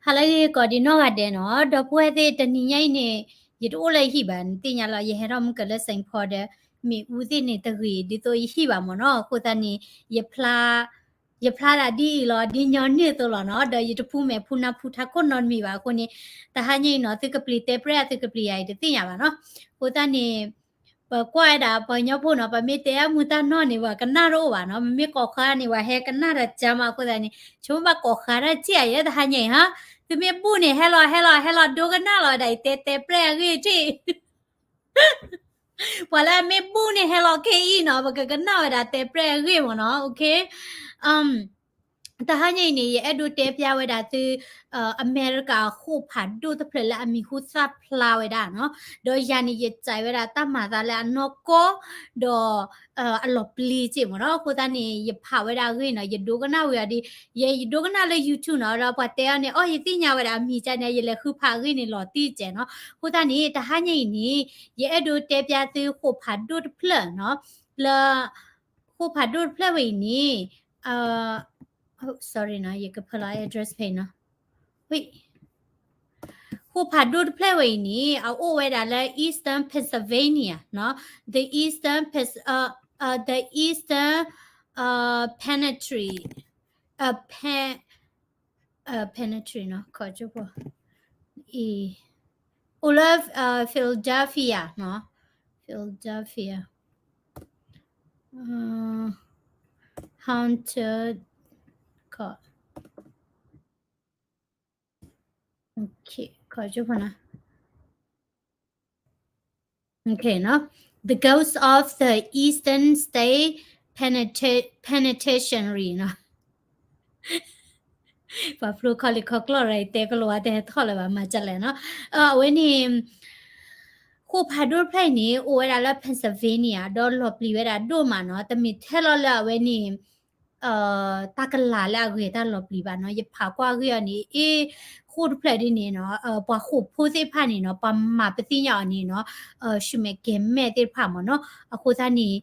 ဟါလၢအဂ့ၤကိးဒံးနီၢ်ဂၤဒဲးနီၤ, ဒီပုၢ်ဝဲၢ်သ့ၣ် တနံၤညါအံၤန့ၣ် ယတအိၣ်လၢယဟံၣ်ဘၣ် နသ့ၣ်ညါလီၤ, ယဟဲထီၣ်မုၢ်ကၢၤလၢ Saint Paul ဒီး မ့ၣ်အူသ့ၣ်န့ၣ်တဂ့ၤ ဒ်သိးယဟံၣ်ဘၣ်မ့ၢ်နီၤ, အဃိသတးန့ၣ် ယဖျါ ယဖျါဒၣ်ဒ်အံၤလီၤ, ဒ်ညီနုၢ်အသိးလီၤနီၤ, ဒီးယတဖှူမဲာ်ဖှူနါဖှူထးခိၣ်နီတမံၤဘၣ်အဃိန့ၣ်, တဟါညါအံၤနီၤ သုကပျံၤတဲပြဲၣ် သုကပျံၤယၤအံၤတသ့ၣ်ညါဘၣ်နီၤ, အဃိသတးန့ၣ် ပကွၢ်ဝဲဒၣ်ပှၤကညီဖိနီၤ, ပမ့ၢ်တဲအမူတၢ်နီၢ်န့ၣ် ပှၤကနၣ်တအိၣ်ဘၣ်နီၤ, မ့မ့ၢ်ကိးဃါန့ၣ် ပှၤဟဲကနၣ်ဒီးကၢမးအဃိသတးန့ၣ် ဆိကမိၣ်ဘၣ်ကိးဃါတၢ်စ့ၢ်အယဲ တဟါညါအံၤဟါ, သုမ့ၢ်ဘူၣ်န့ၣ် ဟဲလီၤ ဟဲလီၤ ဟဲလီၤဒိကနၣ်လီၤဝဲဒၣ်အံၤ တဲတဲပြဲၣ်အဂ့ၢ်တ့ၢ် ပှၤလၢအမ့ၢ်ဘူၣ်န့ၣ် ဟဲလီၤခဲအံၤနီၤ, ပကကနၣ်ဝဲဒၣ်တဲပြဲၣ်အဂ့ၢ်မ့ၢ်နီၤ, အ တဟါညါအံၤန့ၣ် ယအဲၣ်ဒိးတဲပျၢ်ဝဲဒၣ်သု အမဲရကၤအဃိာ်ဖးဒိၣ်တဖျၢၣ်လၢအမံၤဟူသၣ်ဖျါဝဲဒၣ်နီၤ, ဒီးယၤန့ၣ် ယစဲးဝဲဒၣ်တၢ်မၤသးလၢအနီၢ်ကီၢ်, ဒီး အလီၤပျံၤစ့ၢ်မ့ၢ်နီၤ, အဃိသတးန့ၣ် ယဖးဝဲဒၣ်အဂ့ၢ်နီၤ, ယဒိကနၣ်ဝံၤအီၤဒီး ယ ယဒိကနၣ်လၢ YouTube နီၤ, ဒီးပှၤတဲအီၤန့ၣ် အီၣ် ယသ့ၣ်ညါဝဲဒၣ်အမံၤကန့ၣ် ယလဲၤဃုဖးအဂ့ၢ်န့ၣ် လီၤတံၢ်ကဲနီၤ, အဃိသတးန့ၣ် တဟါညါအံၤန့ၣ် ယအဲၣ်ဒိးတဲပျၢ်သုဃိာ်ဖးဒိၣ်တဖျၢၣ်နီၤ, လၢ ဃိာ်ဖးဒိၣ်တဖျၢၣ်ဝဲအံၤန့ၣ် sorry နီၤ, ယကဖၢလီၤ address ဖဲအံၤနီၤ, ဃိာ်ဖးဒိၣ်တဖျၢၣ်ဝဲအံၤန့ၣ် အအိၣ်ဝဲဒၣ်လၢ Eastern Pennsylvania နီၤ, the Eastern Pens- uh, uh, the Eastern uh, Penitentiary, uh, Pen- uh, Penitentiary နီၤ, ခီကၠိဖိ အံၤ အိၣ်လၢ uh, Philadelphia နီၤ, Philadelphia, uh, Hunter, ခီ okay, ခီကၠိဖိနီၤ, okay နီၤ, the ghost of the Eastern State Peniten- Penitentiary နီၤ ပှၤဖျိခီလံာ်ခီကျိာ် တဲကလိာ်ဝါ တဟဲထီၣ်လၢၤဘၣ် မၤဒ်လဲၣ်နီၤ, အဝဲန့ၣ် ဃိာ်ဖးဒိၣ်တဖျၢၣ်အံၤန့ၣ် အိၣ်ဝဲဒၣ်လၢ Pennsylvania ဒီးလီၤပျံၤဝဲဒၣ်ဒိၣ်မးနီၤ, တမ့ၢ်ထဲလီၤလၢအဝဲန့ၣ် တၢ်ကလၤလၢအဂ့ၤတၢ်လီၤပျံၤဘၣ်နီၤ, ယဖးကွၢ်ဂ့ၢ်အီၤန့ၣ် အ့ ဃိာ်တဖျၢၣ်ဒ်န့ၣ်နီၤ, ပှၤဃိာ်ဖိသ့ၣ်တဖၣ်န့ၣ်နီၤ ပှၤမၤပသ့ၣ်ညါအီၤန့ၣ်နီၤ, ဆူမဲာ်ကဲၤမဲာ်သ့ၣ်တဖၣ်မ့ၢ်နီၤ, အဃိသတးန့ၣ်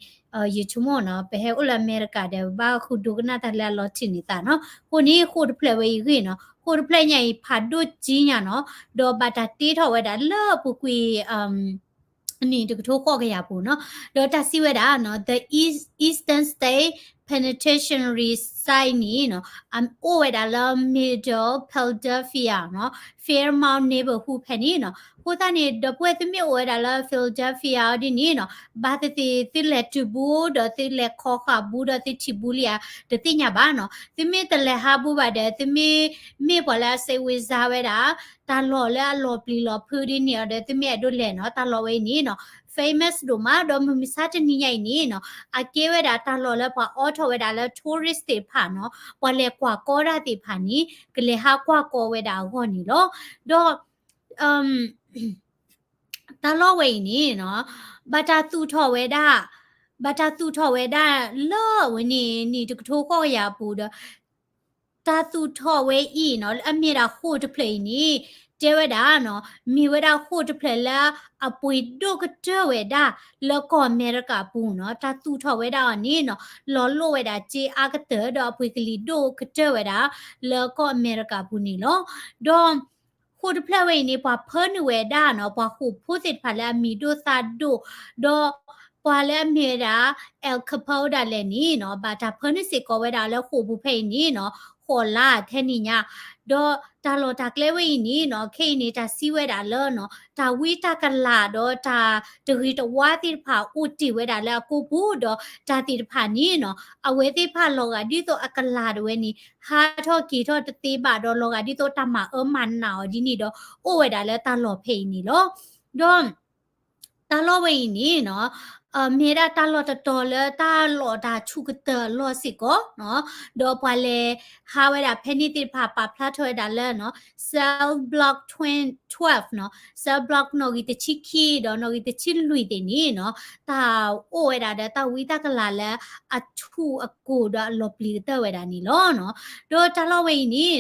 ယဆိကမိၣ်နီၤ ပဟဲအိၣ်လၢအမဲရကၤဒီး ပဘၣ်ဃုဒိကနၣ်တၢ်လၢအလီၤထံးန့ၢ်သးနီၤ, အဃိန့ၣ် ဃိာ်တဖျၢၣ်ဝဲအံၤအဂ့ၢ်နီၤ, ဃိာ်တဖျၢၣ်ညါအံၤ ဖးဒိၣ်ကံညါနီၤ, ဒီးဘၣ်တၢ်တ့ထီၣ်ဝဲဒၣ်လၢအပူၤကွံာ် နံၣ်တကထိဃိးကယၤပူၤနီၤ, ဒီးတၢ်စံးဝဲဒၣ်နီၤ the East- Eastern State Penitentiary site န့ၣ်နီၤ, အအိၣ်ဝဲဒၣ်လၢ Middle Philadelphia နီၤ, Fairmount neighborhood ဖဲန့ၣ်နီၤ, အဃိသတးန့ၣ် ဒီပုၢ်ဝဲၢ်သုမ့ၢ်အိၣ်ဝဲဒၣ်လၢ Philadelphia ဒ်န့ၣ်နီၤ, ဘၣ်သ့ၣ်သ့ၣ်သုလဲၤတုၤဘူး ဒီးသုလဲၤခီဃာ်ဘူး ဒီးသုထံၣ်ဘူးလံဧါ တသ့ၣ်ညါဘၣ်နီၤ, သုမ့ၢ်တလဲၤဟးဘူးဘၣ်ဒီး သုမ့ၢ် မ့ၢ်ပှၤလၢအ စိတ်ဝင်စား ဝဲဒၣ် တၢ်လီၢ်လၢအလီၤပျံၤလီၤဖုးဒ်န့ၣ်အီၤဒီး သုမ့ၢ်အဲၣ်ဒိးလဲၤနီၤ, တၢ်လီၢ်ဝဲအံၤန့ၣ်နီၤ famous ဒိၣ်မး ဒီးမုၢ်မဆါတနံၤညါအံၤန့ၣ်နီၤ အကဲဝဲဒၣ်တၢ်လီၢ်လၢပှၤအိးထီၣ်ဝဲဒၣ်လၢ tourist သ့ၣ်တဖၣ်နီၤ, ပှၤလဲၤကွၢ်ကီတၢ်သ့ၣ်တဖၣ်န့ၣ် ကလဲၤဟးကွၢ်ကီဝဲဒၣ်အဂီၢ်န့ၣ်လီၤ. ဒီး တၢ်လီၢ်ဝဲအံၤန့ၣ်နီၤ ဘၣ်တၢ်သူၣ်ထီၣ်ဝဲဒၣ် ဘၣ်တၢ်သူၣ်ထီၣ်ဝဲဒၣ်လၢအဝဲန့ၣ် နံၣ်တကထိဃိးကယၤအပူၤဒီး တၢ်သူၣ်ထီၣ်ဝဲအံၤနီၤ လၢအမ့ၢ်ဒၣ်ဃိာ်တဖျၢၣ်အံၤန့ၣ် တဲဝဲဒၣ်နီၤ မ့ၢ်ဝဲဒၣ်ဃိာ်တဖျၢၣ်လၢအပှ့ၤဒိၣ်ကတၢၢ်ဝဲဒၣ် လၢကီၢ်အမဲရကၤအပူၤနီၤ, တၢ်သူၣ်ထီၣ်ဝဲဒၣ်အီၤန့ၣ်နီၤ လီၤလိၣ်ဝဲဒၣ်စ့အါကတၢၢ် ဒီးအပှ့ၤကလံၤဒိၣ်ကတၢၢ်ဝဲဒၣ် လၢကီၢ်အမဲရကၤအပူၤန့ၣ်လီၤ. ဒီး ဃိာ်တဖျၢၣ်ဝဲအံၤန့ၣ် ပှၤဖၢနုာ်ဝဲဒၣ်နီၤ ပှၤဃိာ်ဖိသ့ၣ်တဖၣ်လၢအမံၤဒိၣ်သၣ်ဒိၣ်, ဒီးပှၤလၢအမ့ၢ်ဝဲဒၣ် Al Capone ဒၣ်လဲာ်န့ၣ်နီၤ ဘၣ်တၢ်ဖၢနုာ်စ့ၢ်ကီးဝဲဒၣ်လၢဃိာ်ပူၤဖဲအံၤန့ၣ်နီၤ ဃိးလါထဲန့ၣ်ညါ, ဒီးတၢ်လီၢ်တၢ်ကျဲဝဲအံၤန့ၣ်နီၤ ခဲအံၤန့ၣ် တၢ်စံးဝဲဒၣ်လၢနီၤ တၢ်ဝံတၢ်ကလၤဒီးတၢ်တဂ့ၤတဝါသ့ၣ်တဖၣ်အိၣ်တ့ၢ်ဝဲဒၣ်လၢအကိာ်ပူၤ ဒီးတၢ်သ့ၣ်တဖၣ်န့ၣ်နီၤ အဝဲသ့ၣ်တဖၣ်လီၤဂာ်ဒ်သိးအကလၤဒၣ်ဝဲန့ၣ် ဟးထီၣ်က့ၤထီၣ်တသ့ဘၣ်ဒီး လီၤဂာ်ဒ်သိးတၢ်မၤအၢမၤနးအီၤဒ်န့ၣ်ဒီး အိၣ်ဝဲဒၣ်လၢတၢ်လီၢ်ဖဲအံၤန့ၣ်လီၤ. ဒီး တၢ်လီၢ်ဝဲအံၤန့ၣ်နီၤ မ့ၢ်ဝဲဒၣ်တၢ်လီၢ်တတီၤလၢတၢ်လီၢ်တၢ်ဆူၣ်ကတၢၢ်အလီၢ်စ့ၢ်ကီးနီၤ, ဒီးပှၤလဲၤဟးဝဲဒၣ်ဖဲန့ၣ်သ့ၣ်တဖၣ် ပာ်ဖျါထီၣ်ဝဲဒၣ်လၢနီၤ cell block twelve နီၤ, cell block နီၣ်ဂံၢ်တဆံခံ ဒီးနီၣ်ဂံၢ်တဆံလွံၢ်သ့ၣ်န့ၣ်နီၤ တၢ်အိၣ်ဝဲဒၣ်ဒီးတၢ်ဝံတၢ်ကလၤလၢအဆူၣ်အကိၤဒီးအလီၤပျံၤကတၢၢ်ဝဲဒၣ်န့ၣ်လီၤနီၤ. ဒီးတၢ်လီၢ်ဝဲအံၤန့ၣ်နီၤ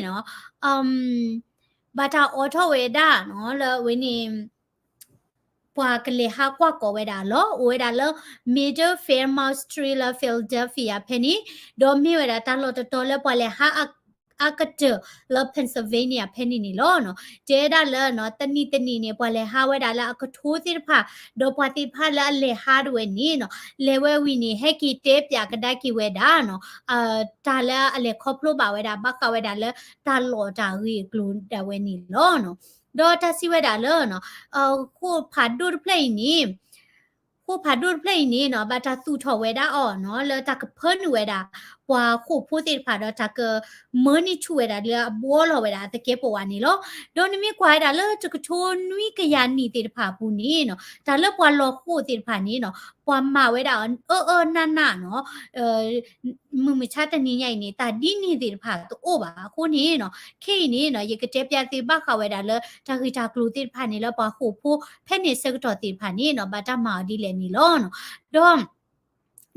ဘၣ်တၢ်အိးထီၣ်ဝဲဒၣ်နီၤ လၢအဝဲန့ၣ် ပှၤကလဲၤဟးကွၢ်ကီးဝဲဒၣ်လီၤ. အိၣ်ဝဲဒၣ်လၢ Middle Fairmount Street လၢ Philadelphia ဖဲန့ၣ်, ဒီးမ့ၢ်ဝဲဒၣ်တၢ်လီၢ်တတီၤလၢပှၤလဲၤဟးအ အကတၢၢ်လၢ Pennsylvania ဖဲန့ၣ်န့ၣ်လီၤနီၤ. တဲဒၣ်လၢနီၤ တနံၤတနံၤန့ၣ် ပှၤလဲၤဟးဝဲဒၣ်လၢအကထိသ့ၣ်တဖၣ် ဒီးပှၤသ့ၣ်တဖၣ်လၢအလဲၤဟးတဝဲန့ၣ်နီၤ လဲၤဝဲဝံၤန့ၣ် ဟဲက့ၤတဲပၠးကဒါက့ၤဝဲဒၣ်နီၤ တၢ်လၢအလဲၤခီဖျိဘၣ်ဝဲဒၣ် ဘၣ်ဃးဝဲဒၣ်လၢတၢ်လီၢ်တၢ်ဂ့ၢ်အကျိၤဒၣ်ဝဲန့ၣ်လီၤနီၤ. ဒီးတၢ်စံးဝဲဒၣ်လၢ ဃိာ်ဖးဒိၣ်တဖျၢၣ်အံၤန့ၣ် ဃိာ်ဖးဒိၣ်တဖျၢၣ်အံၤန့ၣ်နီၤ ဘၣ်တၢ်သူၣ်ထီၣ်ဝဲဒၣ်အီၤနီၤ လၢတၢ်ကဖၢနုာ်ဝဲဒၣ် ပှၤဃိာ်ဖိသ့ၣ်တဖၣ်ဒီး တၢ်ကမၢန့ၢ်ဆူၣ်ဝဲဒၣ်လၢအဘှီလီၤဝဲဒၣ်အသကဲးပဝးန့ၣ်လီၤ. ဒီးနမ့ၢ်ကွၢ်ဝဲဒၣ်လၢတကထိနွံကယၤနံၣ်သ့ၣ်တဖၣ်အပူၤန့ၣ်နီၤ တၢ်လၢပှၤလီၤဃိာ်သ့ၣ်တဖၣ်န့ၣ်နီၤ ပှၤမၤဝဲဒၣ်အီၤအၢအၢနးနးနီၤ မုၢ်မဆါတနံၤညါအံၤန့ၣ် တၢ်ဒ်န့ၣ်သ့ၣ်တဖၣ်တအိၣ်ဘၣ်အဃိန့ၣ်နီၤ ခဲအံၤန့ၣ်နီၤ ယကတဲပၠးသုဘၣ်ဃးဝဲဒၣ်လၢ တၢ်ဂ့ၢ်တၢ်ကျိၤသ့ၣ်တဖၣ်န့ၣ် လၢပှၤဃိာ်ဖိဖဲန့ၣ်ဆၢကတီၢ်သ့ၣ်တဖၣ်န့ၣ်နီၤ ဘၣ်တၢ်မၤအီၤဒ်လဲၣ်န့ၣ်လီၤနီၤ.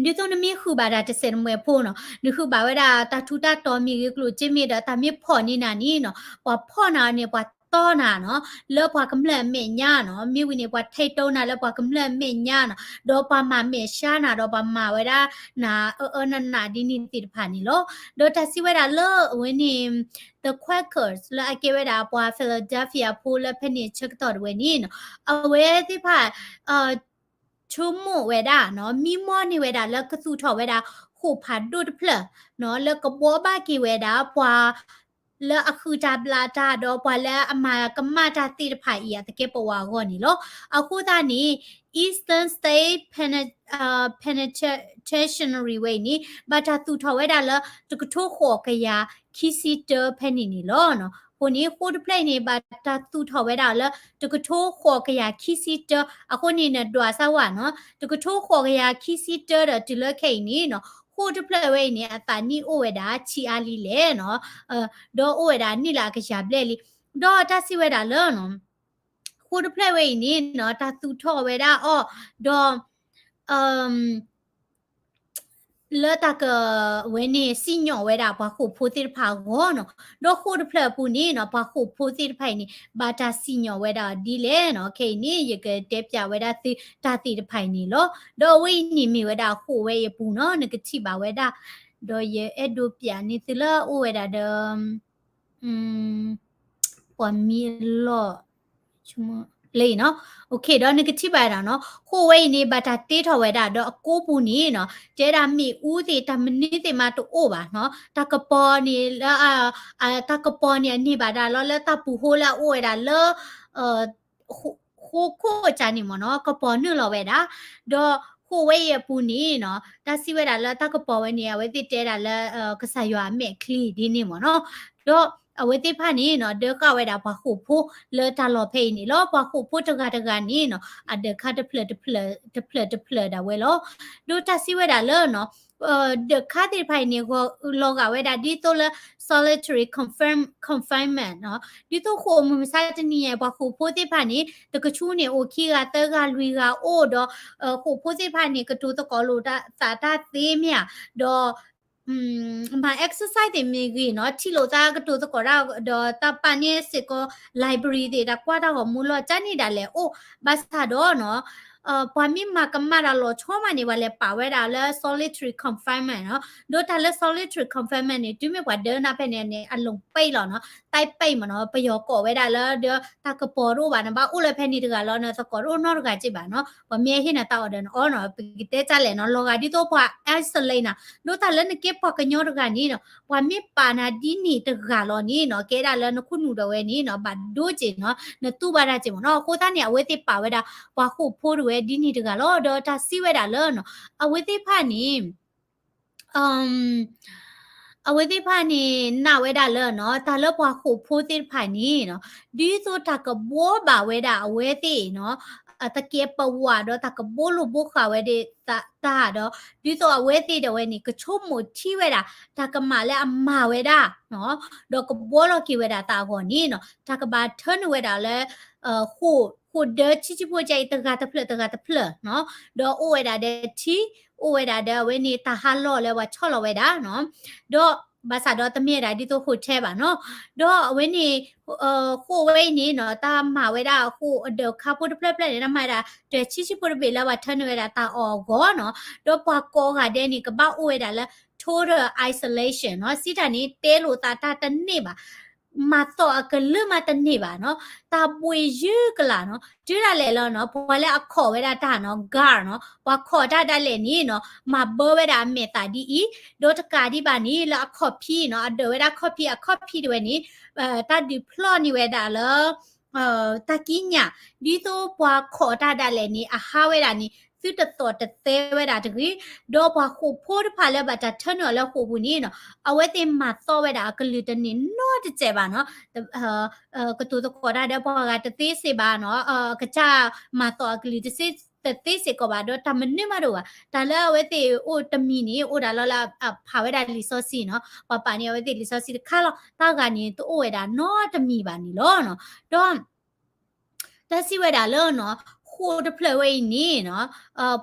ဒီး ဒ်သိးနမ့ၢ်ဃုာ်ဘၣ်တၢ်တစဲးတမှဲၤဖိနီၤ နဃုာ်ဘၣ်ဝဲဒၣ်တၢ်ထူးတၢ်တီၤမ့ၢ်ဂ့ၤ ကျိၣ်စ့မ့ၢ်ဒီးတၢ်မ့ၢ်ဖီၣ်န့ၢ်နၤန့ၣ်နီၤ ပှၤဖီၣ်နၤန့ၣ် ပှၤတီနၤနီၤ လၢပှၤကမျၢၢ်အမဲာ်ညါနီၤ မ့ၢ်ဝံၤန့ၣ် ပှၤထဲးတိနၤလၢပှၤကမျၢၢ်အမဲာ်ညါနီၤ ဒီးပှၤမၤမဲာ်ဆှးနၤ ဒီးပှၤမၤဝဲဒၣ်နၤအၢအၢနးနးဒ်န့ၣ်သ့ၣ်တဖၣ်န့ၣ်လီၤ. ဒီးတၢ်စံးဝဲဒၣ်လၢအဝဲန့ၣ် The Quakers လၢအကဲဝဲဒၣ်ပှၤ Philadelphia ဖိလၢဖဲန့ၣ်ဆၢကတီၢ်တဝဲန့ၣ်နီၤ အဝဲသ့ၣ်တဖၣ် ဆိကမိၣ်ဝဲဒၣ်နီၤ မံမီၢ်န့ၢ်ဝဲဒၣ်လၢကသူၣ်ထီၣ်ဝဲဒၣ် ဃိာ်ဖးဒိၣ်တဖျၢၣ်နီၤ လၢကဘှီဘၣ်က့ၤဝဲဒၣ်ပှၤ လၢအဃုတၢ်ဘျးတၢ် ဒီးပှၤလၢအမၤကမၣ်တၢ်သ့ၣ်တဖၣ်အံၤအသကဲးပဝးအဂီၢ်န့ၣ်လီၤ. အဃိသတးန့ၣ် Eastern State Peni- အ Penitentiary ဝဲအံၤန့ၣ် ဘၣ်တၢ်သူၣ်ထီၣ်ဝဲဒၣ်လၢ တကထိဃိးကယၤခံဆံတၢ ဖဲန့ၣ်န့ၣ်လီၤ. အဃိန့ၣ် ဃိာ်တဖျၢၣ်အံၤန့ၣ် ဘၣ်တၢ်သူၣ်ထီၣ်ဝဲဒၣ်လၢ တကထိဃိးကယၤခံဆံတၢ အဃိန့ၣ် နဒွးစၢ်ဝဲနီၤ တကထိဃိးကယၤခံဆံတၢဒီးတုၤလၢခဲအံၤန့ၣ်နီၤ ဃိာ်တဖျၢၣ်ဝဲအံၤန့ၣ် အသးနံၣ်အိၣ်ဝဲဒၣ်ဆံးအါလံလဲၣ်နီၤ ဒီးအိၣ်ဝဲဒၣ်နံၣ်လၢအကယၤဘျဲၣ်လံ ဒီးတၢ်စံးဝဲဒၣ်လၢ ဃိာ်တဖျၢၣ်ဝဲအံၤန့ၣ်နီၤ တၢ်သူၣ်ထီၣ်ဝဲဒၣ်အီၤ ဒီး လၢတၢ်က ဝဲန့ၣ် စံၣ်ညီၣ်ဝဲဒၣ်ပှၤဃိာ်ဖိသ့ၣ်တဖၣ်အဂီၢ်နီၤ ဒီးဃိာ်တဖျၢၣ်အပူၤန့ၣ်နီၤ ပှၤဃိာ်ဖိသ့ၣ်တဖၣ်အံၤန့ၣ် ဘၣ်တၢ်စံၣ်ညီၣ်ဝဲဒၣ်ဒ်လဲၣ်နီၤ ခဲအံၤန့ၣ် ယကတဲပၠးဝဲဒၣ်သုတၢ်သ့ၣ်တဖၣ်အံၤန့ၣ်လီၤ. ဒီးအဝဲအံၤန့ၣ်မ့ၢ်ဝဲဒၣ်ဃိာ်ဝဲအံၤအပူၤနီၤ နကထံၣ်ဘၣ်ဝဲဒၣ် ဒီးယအဲၣ်ဒိးပၠးန့ၢ်သုလၢအအိၣ်ဝဲဒၣ်ဒီး ပှၤမံအလီၢ် လၢအံၤနီၤ ဒီးနကထံၣ်ဘၣ်ဝဲဒၣ်နီၤ ဃိာ်ဝဲအံၤန့ၣ် ဘၣ်တၢ်တ့ထီၣ်ဝဲဒၣ် ဒီးအကိးပူၤန့ၣ်နီၤ တဲဒၣ်မ့ၣ်အူသ့ၣ် တၢ်မနုၤသ့ၣ်မးတအိၣ်ဘၣ်နီၤ တၢ်ကပီၤန့ၣ်လၢ တၢ်ကပီၤန့ၣ်အန့ၢ်ဘၣ်ဒၣ်လီၤ လၢတၢ်ပူၤဃိလၢအအိၣ်ဝဲဒၣ်လၢ ဃိာ်ခိၣ်ကၢန့ၣ်မ့ၢ်နီၤ ကပီၤနုာ်လီၤဝဲဒၣ် ဒီးဃိာ်ဝဲအံၤအပူၤန့ၣ်နီၤ တၢ်စံးဝဲဒၣ်လၢတၢ်ကပီၤဝဲန့ၣ် အဝဲသ့ၣ်တဲဒၣ်လၢ ကစၢ်ယွၤအမဲာ်ချံဒ်န့ၣ်မ့ၢ်နီၤ ဒီးအဝဲသ့ၣ်တဖၣ်န့ၣ်နီၤ ဒၢဃာ်ဝဲဒၣ်ပှၤဃိာ်ဖိလၢတၢ်လီၢ်ဖဲအံၤန့ၣ်လီၤ. ပှၤဃိာ်ဖိတဂၤတဂၤန့ၣ်နီၤ အဒၢးခါတဖျၢၣ်တဖျၢၣ် တဖျၢၣ်တဖျၢၣ်ဒၣ်ဝဲလီၤ. ဒီးတၢ်စံးဝဲဒၣ်လၢနီၤ ဒၢးခါသ့ၣ်တဖၣ်အံၤန့ၣ် လီၤဂာ်ဝဲဒၣ်ဒ်သိးလၢ solitary confine- confinement နီၤ ဒ်သိးဃိာ်မုၢ်မဆါတနံၤညါ ပှၤဃိာ်ဖိသ့ၣ်တဖၣ်န့ၣ် တကဆူန့ၣ်အိၣ်ခံဂၤသၢဂၤလွံၢ်ဂၤအိၣ်ဒီး ဃိာ်ဖိသ့ၣ်တဖၣ်န့ၣ် ကတိၤသကိးလိာ်သးတၢ်သ့မ့ၢ်ဧါ ဒီး မၤ exercise သ့ၣ်မ့ၢ်ဂ့ၤနီၤ ထံၣ်လိာ်သးကတိၤသကိးတၢ်ဒီးတၢ်ပာ်န့ၢ်စ့ၢ်ကီး library သ့ၣ် တၢ်ကွၢ်တၢ်ဂီၤမူလီၢ် ကၢန့ၣ်ဒၣ်လဲာ်အိၣ် ဘၣ်ဆၣ်ဒီးနီၤ ပှၤမ့ၢ်မၤကမၣ်တၢ်လီၤဆီမးန့ၣ် ပှၤလဲၤပာ်ဝဲဒၣ်လၢ solitary confinement နီၤ ဒီးတၢ်လၢ solitary confinement န့ၣ် တုၤမ့ၢ်ပှၤဒၢနၤဖဲန့ၣ်န့ၣ် အလီၢ်ပဲလီၤနီၤ တၢ်ပဲမ့ၢ်နီၤ ပယီၤကိးဝဲဒၣ်လၢဒီး တၢ်ကပီၤတအိၣ်ဘၣ် နဘၣ်အိၣ်လၢဖဲန့ၣ်တဂၤလီၤ နသကိးတအိၣ်နီတဂၤက့ဘၣ်နီၤ ပှၤမ့ၢ်ဟ့ၣ်နၤတၢ်အီၣ်ဒီးနအီနီၤ ပကတဲတၢ်လဲၣ်နီၤ လီၤဂာ်ဒ်သိးပှၤ isolate နၤ ဒီးတၢ်လၢနကဲပှၤကညီတဂၤန့ၣ်နီၤ ပှၤမ့ၢ်ပာ်နၤဒ်န့ၣ်တဂၤလီၤန့ၣ်နီၤ ကဲဒၣ်လၢနခိၣ်နူာ်ဒၣ်ဝဲန့ၣ်နီၤ ဘၣ်ဒိက့ၤနီၤ နတူၢ်ဘၣ်တၢ်က့မ့ၢ်နီၤ အဃိသတးန့ၣ် အဝဲသ့ၣ်ပာ်ဝဲဒၣ် ပှၤဃိာ်ဖိတဝဲဒ်န့ၣ်တဂၤလီၤ ဒီးတၢ်စံးဝဲဒၣ်လၢနီၤ အဝဲသ့ၣ်တဖၣ်န့ၣ် အဝဲသ့ၣ်တဖၣ်န့ၣ် နာ်ဝဲဒၣ်လၢနီၤ တၢ်လၢပှၤဃိာ်ဖိသ့ၣ်တဖၣ်န့ၣ်နီၤ ဒ်သိးတၢ်ကဘှီဘၣ်ဝဲဒၣ်အဝဲသ့ၣ်နီၤ အသကဲးပဝးဒီးတၢ်ကဘှီလိာ်ဘှီဃာ်ဝဲဒၣ်တၢ်ဒီး ဒ်သိးအဝဲသ့ၣ်ဒၣ်ဝဲန့ၣ် ကဆိကမိၣ်ထံဝဲဒၣ် တၢ်ကမၣ်လၢအမၤဝဲဒၣ်နီၤ ဒီးကဘှီလီၤက့ၤဝဲဒၣ်တၢ်အဂီၢ်န့ၣ်နီၤ တၢ်ကဘၣ်ထၢနုာ်ဝဲဒၣ်လၢ ဃိာ် ဃိာ်ဒၢဆံးဆံးဖိကဲအံၤ တဂၤတဖျၢၣ်တဂၤတဖျၢၣ်နီၤ ဒီးအိၣ်ဝဲဒၣ်ဒီးထံ အိၣ်ဝဲဒၣ်ဒီးအဝဲန့ၣ် တၢ်ဟးလီၢ်လၢပှၤဆီၣ်လီၤဝဲဒၣ်နီၤ ဒီးဘၣ်ဆၣ်ဒီးတမ့ၢ်ဝဲဒၣ်ဒ်သိး hotel ဘၣ်နီၤ ဒီးအဝဲန့ၣ် ဃိာ်ဝဲအံၤန့ၣ်နီၤ တၢ်မၤဝဲဒၣ်အဃိာ်အဒၢးခါဖိတဖျၢၣ်ဖျၢၣ်န့ၣ် တၢ်မၤဝဲဒၣ် တဆံးဆံးဖိတဘ့ၣ်လၢပှၤထၢနုာ်ဝဲဒၣ်တၢ်အီၣ်အဂီၢ်နီၤ ဒီးပှၤကိးဂၤဒဲးန့ၣ် ကဘၣ်အိၣ်ဝဲဒၣ်လၢ total isolation နီၤ, စံးတၢ်န့ၣ် တဲလိာ်သးတၢ်တန့ၢ်ဘၣ်, မၤသီၣ်အကလုၢ်မးတန့ၢ်ဘၣ်နီၤ, တၢ်ဘှံးယုၢ်ကလာ်နီၤ, တုၤဒၣ်လဲာ်လၢနီၤ ပှၤလၢအခိးဝဲဒၣ်တၢ်နီၤ guard နီၤ, ပှၤခိးတၢ်ဒၣ်လဲာ်န့ၣ်နီၤ မၤဘၢဝဲဒၣ်အမဲာ်သးဒ်အံၤ, ဒီးတကးဒံးဘၣ်န့ၣ် လၢအခီၣ်ဖံးနီၤ အဒၢးဝဲဒၣ်ခီၣ်ဖံး အခီၣ်ဖံးတဝဲန့ၣ် တၢ်ဒုးဖျီၣ်န့ၢ်ဝဲဒၣ်လၢ တၢ်ကံးညာ်, ဒ်သိးပှၤခိးတၢ်ဒၣ်လဲာ်န့ၣ် အဟးဝဲဒၣ်န့ၣ် သုတသီၣ်တသဲဝဲဒၣ်တဂ့ၤ, ဒီးပှၤဃိာ်ဖိတဖၣ်လၢဘၣ်တၢ်ထၢနုာ်အီၤလၢဃိာ်ပူၤန့ၣ်နီၤ အဝဲသ့ၣ်မၤသီၣ်ဝဲဒၣ်အကလုၢ်တန့ၢ်နီတစဲးဘၣ်နီၤ, ကတိၤသကိးတၢ်ဒီးပှၤဂၤတသ့စ့ၢ်ဘၣ်နီၤ, ကစၢ်မၤသီၣ်အကလုၢ်တသ့စ့ၢ်ကီးဘၣ် ဒီးတၢ်မနုၤမးတအိၣ်ဘၣ်, တၢ်လၢအဝဲသ့ၣ်အိၣ်တမံၤန့ၣ် အိၣ်ဒၣ်လီၤလၢအဖးဝဲဒၣ်လံာ်စီဆှံနီၤ, ပှၤပာ်န့ၢ်အဝဲသ့ၣ်လံာ်စီဆှံတခါလီၤ, တၢ်ဂၤန့ၣ်တအိၣ်ဝဲဒၣ်နီတမံၤဘၣ်န့ၣ်လီၤနီၤ, ဒီး တၢ်စံးဝဲဒၣ်လၢနီၤ ဃိာ်တဖျၢၣ်ဝဲအံၤန့ၣ်နီၤ,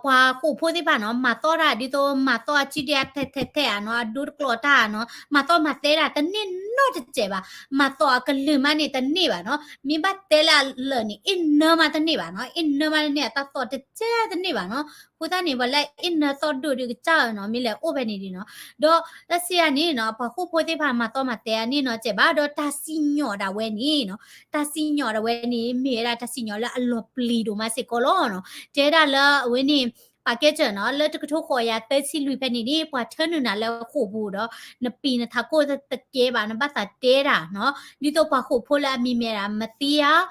ပှၤဃိာ်ဖိသ့ၣ်တဖၣ်နီၤ မၤသီၣ်တၢ်ဒ်သိး မၤသီၣ်အစုဒ့အထဲထဲထဲဧါနီၤ, အဒိတကျိၤတၢ်ဧါနီၤ, မၤသီၣ်မၤသဲတၢ်တန့ၢ်နီတစဲးဘၣ်, မၤသီၣ်အကလုၢ်မးန့ၣ်တန့ၢ်ဘၣ်နီၤ, မ့ၢ်ဘၣ်တဲလၢအလၢာ်န့ၣ် အ့ၣ်နၢမးတန့ၢ်ဘၣ်နီၤ, အ့ၣ်နၢမးတန့ၢ် အတၢ်သီၣ်တစဲးတန့ၢ်ဘၣ်နီၤ, အဃိသတးန့ၣ် ပှၤလၢအ့ၣ်နၢသီၣ်ဒိၣ်ဒုးကစၢ်ဧါနီၤ မ့ၢ်လဲၤအိၣ်ဖဲန့ၣ်ဒ်နီၤ, ဒီးတၢ်စံးယၤန့ၣ်နီၤ ပှၤဃိာ်ဖိသ့ၣ်တဖၣ်မၤသီၣ်မၤသဲအန့ၣ်နီတစဲးဘၣ်, ဒီးတၢ်စံၣ်ညီၣ်ဒၣ်ဝဲန့ၣ်နီၤ တၢ်စံၣ်ညီၣ်ဒၣ်ဝဲန့ၣ် မ့ၢ်ဝဲဒၣ်တၢ်စံၣ်ညီၣ်လၢအလီၤပျံၤဒိၣ်မးစ့ၢ်ကီးလီၤနီၤ, တဲဒၣ်လၢအဝဲန့ၣ် ပာ်ကဲစၢၤနီၤ လၢတကထိဃိးကယၤသၢဆံလွံၢ်ဖဲန့ၣ်န့ၣ် ပှၤထၢနုာ်နၤလၢဃိာ်ပူၤဒီး နပံာ်နထးခိၣ်တကဲဘၣ် နဘၣ်သးတဲတၢ်နီၤ, ဒ်သိးပှၤဃိာ်ဖိလၢအမံၤမ့ၢ်ဒၣ် Mathias